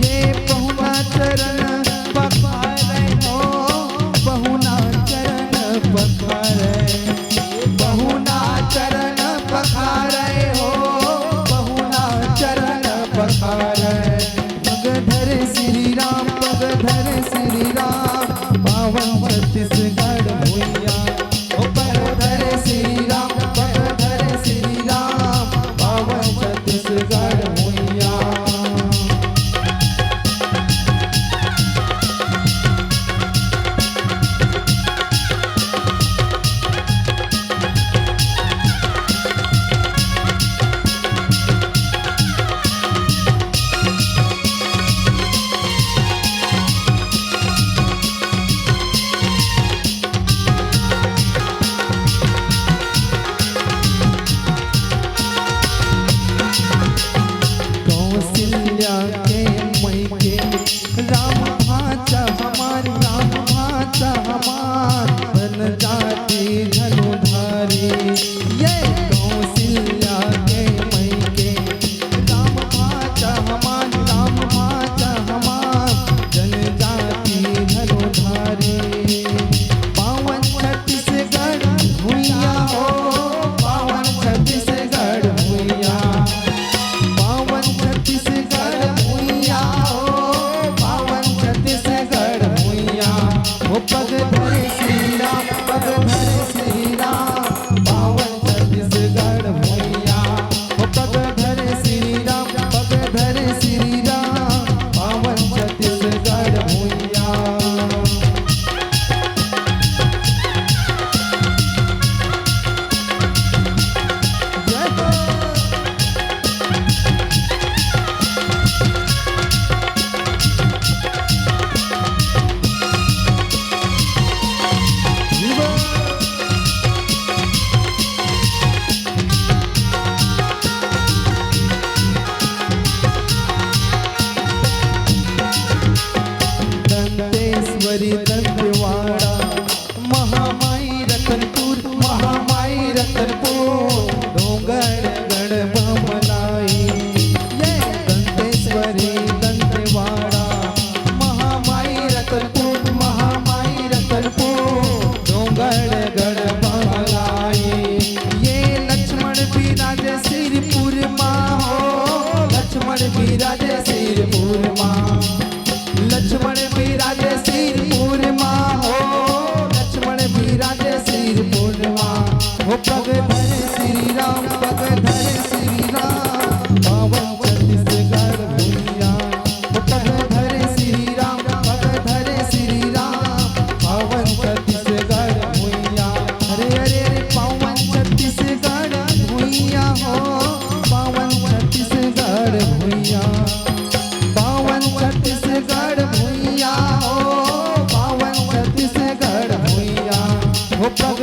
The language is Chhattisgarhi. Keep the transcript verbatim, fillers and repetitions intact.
ये पहुना चरण पखारे हो, पहुना चरण पखारे, पहुना चरण पखारे हो, पहुना चरण पखारे। पग धरे श्री राम, पग धरे श्री राम, पावन छत्तीसगढ़ भुइया। ओ पग धरे श्री राम, पग धरे श्री राम, पावन छत्तीसगढ़ भुइया। कौशल्या के मइके राम भांचा हमार, राम भांचा हमार, बन जाती धनुधारी। ये कौशल्या के मइके राम भांचा हमार, राम भांचा हमार, जनजाति धनुधारी। पावन छत्तीसगढ़ भुइया हो, पावन छत्तीसगढ़ भुइया, पावन छत्तीसगढ़ भुइया हो, पावन छत्तीसगढ़ भुइया। ओ पग धरे श्री राम, पग धरे श्री राम, पावन छत्तीसगढ़ भुइया। ओ पग धरे श्री राम, पग धरे श्री राम, पावन छत्तीसगढ़ भुइया। जय हो। दंतेश्वरी दंतेवाड़ा, महामाई रतनपुर, महामाई रतनपुर, डोंगरगढ़ बमलाई। ये दंतेश्वरी दंतेवाड़ा, महामाई रतनपुर, महामाई रतनपुर, डोंगरगढ़ बमलाई। ये लक्ष्मण बिराजे सिरपुर मा हो, लक्ष्मण बिराजे सिरपुर मा। लक्ष्मण बिराजे सिरपुर मा हो, लक्ष्मण बिराजे सिरपुर मा। ओ पग धरे श्री राम, पग धरे श्री राम, पावन छत्तीसगढ़ भुइया। ओ पग धरे श्री राम, पग धरे श्री राम, पावन छत्तीसगढ़ भुइया। अरे, अरे, अरे, पावन छत्तीसगढ़ भुइया हो, पावन छत्तीसगढ़ भुइया। पावन छत्तीसगढ़ भुइया हो, पावन छत्तीसगढ़ भुइया। ओ पग